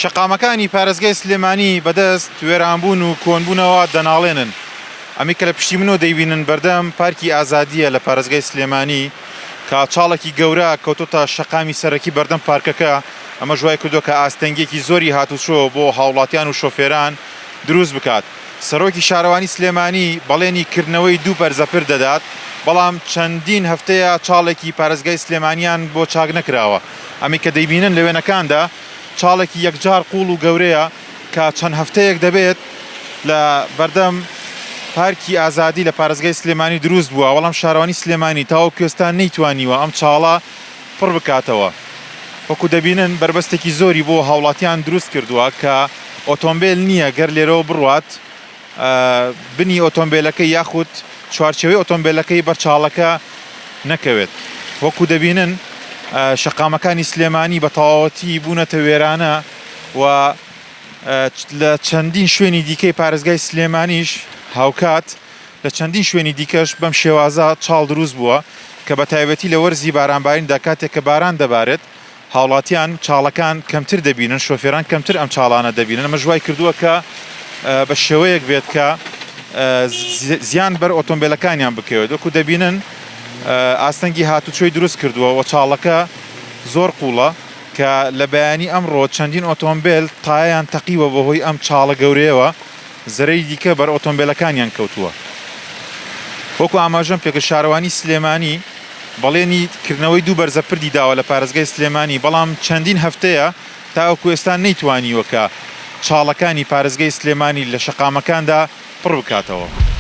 شەقامەکانی پارێزگای سلێمانی بەدەست وێرانبوون و کۆنبوونەوە دەناڵێنن. ئەمەی کە لە پشتی منەوە دەیبینن بەردەم پارکی ئازادییە لە پارێزگای سلێمانی کە چاڵێکی گەورە کەوتۆتە شەقامی سەرەکی بەردەم پارکەکە، ئەمەش وای کردووە کە ئاستەنگییەکی زۆری هاتوچۆ بۆ هاوڵاتیان و شۆفێران دروست بکات. سەرۆکی شارەوانی سلێمانی بەڵێنی کردنەوەی دوو بەرزەپرد دەدات، بەڵام چەندین هەفتەیە چاڵێکی پارێزگای سلێمانیان بۆ چاک نەکراوە. ئەمەی کە دەیبینن لە وێنەکاندا چاڵێکی یەکجار قوڵ و گەورەیە کە چەند هەفتەیەک دەبێت لە بەردەم پارکی ئازادی لە پارێزگای سلێمانی دروست بووە، بەڵام شارەوانی سلێمانی تاوەکو ئێستا نەیتوانیوە ئەم چاڵە پڕ بکاتەوە. وەکو دەبینن بەربەستێکی زۆری بۆ هاوڵاتیان دروست کردووە کە ئۆتۆمبێل نییە گەر لێرەوە بڕوات بنی ئۆتۆمبێلەکەی یاخود چوارچێوەی ئۆتۆمبێلەکەی بەر چاڵەکە نەکەوێت. وەکو دەبینن شەقامەکانی سلێمانی بە تەواوەتی بوونەتە وێرانە و لە چەندین شوێنی دیکەی پارێزگای سلێمانیش هاوکات لە چەندین شوێنی دیکەش بەم شێوازە چاڵ دروست بووە کە بە تایبەتی لە وەرزی بارانباریندا کاتێک کە باران دەبارێت هاوڵاتیان چاڵەکان کەمتر دەبینن، شۆفێران کەمتر ئەم چاڵانە دەبینن، ئەمەش وای کردووە کە بە شێوەیەک بێت کە زیان بەر ئۆتۆمبیلەکانیان بکەوێت. وەکو دەبینن ئاستەنگی هاتوچۆی دروست کردووە و چاڵەکە زۆر قوڵە کە لە بەیانی ئەمڕۆ چەندین ئۆتۆمبیل تایەیان تەقیوە بەهۆی ئەم چاڵە گەورەیەوە زەرەری دیکە بەر ئۆتۆمبیلەکانیان کەوتووە. وەکو ئاماژەم پێکرد شارەوانی سلێمانی بەڵێنی کردنەوەی دوو بەرزە پردی داوە لە پارێزگای سلێمانی، بەڵام چەندین هەفتەیە تاوەکو ئێستا نەیتوانیوە کە چاڵەکانی پارێزگای سلێمانی لە شەقامەکاندا پڕ بکاتەوە.